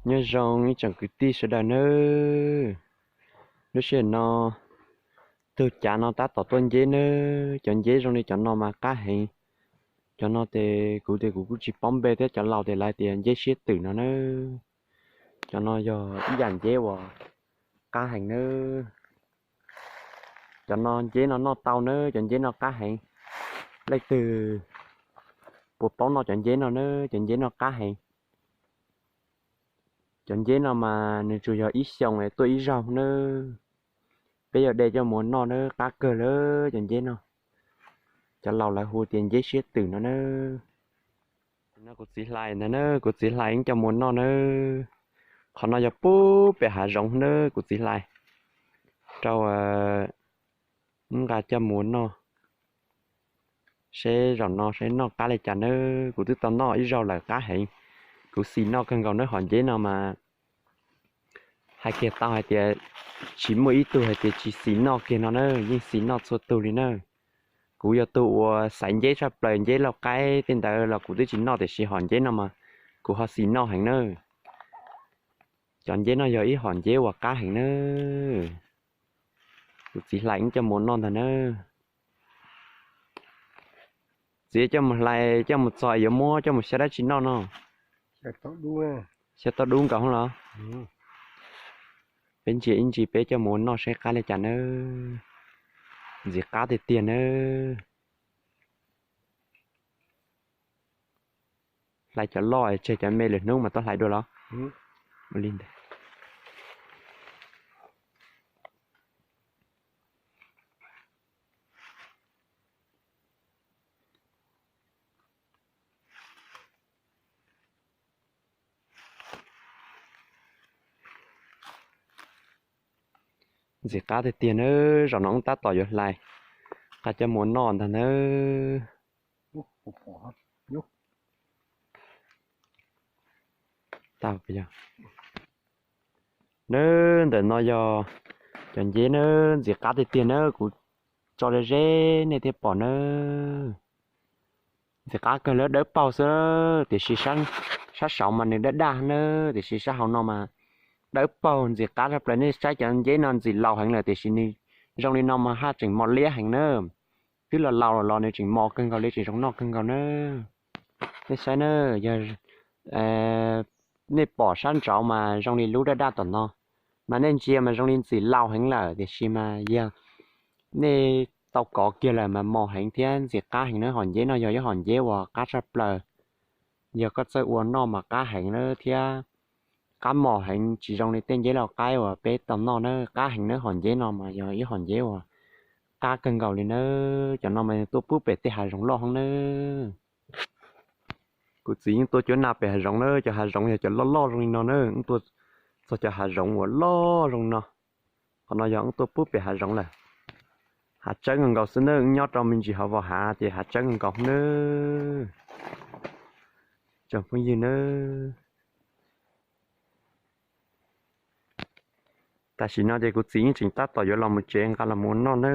Nyob zoo ib tsoom kwv tij sawv daws nawb. Lub sij hawm no tug cav no tab tom tuaj nceb nawb. Cov nceb zoo li cov no mas qab heev. Cov no ces kuv tias kuv kuj tsis paub npe thiab, cov laus tias lawv tias nceb siab twm no nawb. Cov no yog ib yam nceb uas qab heev nawb. Cov no nceb no noj tau nawb, cov nceb no qab heev. Leej twg puas paub noj cov nceb no nawb, cov nceb no qab heev. Cov nceb no mas nws tsuas yog ib xyoos es tuaj ib zaug nawb. Peb yog de coj mus noj nawb, qab kawg lawm cov nceb no. Cov laus lawv hu tias nceb siab twm no nawb. No kuv txiv hlais ntag nawb, kuv txiv hlais ib coj mus noj nawb. Qhov no yog pub pem hav zoov nawb kuv txiv hlais. Rau nqa coj mus noj. Seb zaum no seb noj qab li cas nawb, kuv twb tau noj ib zaug lawm qab heev. Kuv xis noj kawg nkaus nawb, hom nceb no mas hais kiag tau hais tias tsis muaj ib tug hais tias tsis xis noj kiag no na, yeej xis noj txhua tug li na. Kuv yog tus uas xaiv nceb tshaj plaws, nceb lauj qaib tej ntawd los kuv twb tsis noj tiam sis hom nceb no mas kuv ho xis noj heev na. Cov nceb no yog ib hom nceb uas qab heev na. Kuv txiv hlais ib coj mus noj ntag na. Txiv coj mus hlais coj mus txog yuav muab coj mus xyaw dab tsi noj no? Xyaw tau dub nkaus los? Peb ntsia ib ntsis peb coj mus ua noj seb qab li cas nawb. Ntxim qab tiag tiag nawb. Hlais cov loj tseg cov me lwm hnub mas tuaj hlais dua los? Ua li ntawd. Ntxim qab tiag tiag nawb, zaum no wb tab tom yuav hlais, nqa coj mus ua noj ntag nawb. Nawb, ntawm no yog cov nceb nawb, ntxim qab tiag tiag nawb, kuv tso ze ze nej thiaj pom nawb. Ntxim qab kawg li, dawb paug xwb tiam sis sab saud mas nws daj daj nawb, tiam sis sab hauv no mas dawb paug ntxim qab tshaj plaws. Nej saib cov nceb no ntxim laus heev lawm tiam sis nws zoo li no mas haj tseem mos liab heev na. Twb los laus los nws tseem mos kawg nkaus li, tseem zoo noj kawg nkaus na. Nej saib na, yog nej pom sab nraud mas zoo li lub daj daj tom no, mas nej ntsia mas zoo li ntxim laus heev lawm tiam sis mas yog nej tau kov kiag lawm mas mos heev thiab ntxim qab heev na. Hom nceb no yog ib hom nceb uas qab tshaj plaws, yog koj txawj ua noj mas qab heev na thiab qab mos heev, tsis zoo li tej nceb lauj qaib uas peb tau noj na. Qab heev na, hom nceb no mas yog ib hom nceb uas qab kawg nkaus li na. Cov no mas tuaj pub pem tej hav zoov loj heev na. Kuv txiv yeej tuaj cuab naj pem hav zoov na, cov hav zoov yog cov loj loj zoo li no na, wb tuaj txog cov hav zoov uas loj zoo no. Qhov no yog wb tuaj pub pem hav zoov lawm. Hav tsawb nkaus nkaus xwb na, wb nyob rau me ntsis hauv vos hav ces hav tsawb nkaus nkaus na. Tsoom phooj ywg na, tam sim no ces kuv txiv yeej tseem tab tom yuav los mus tsev nqa los mus ua noj na.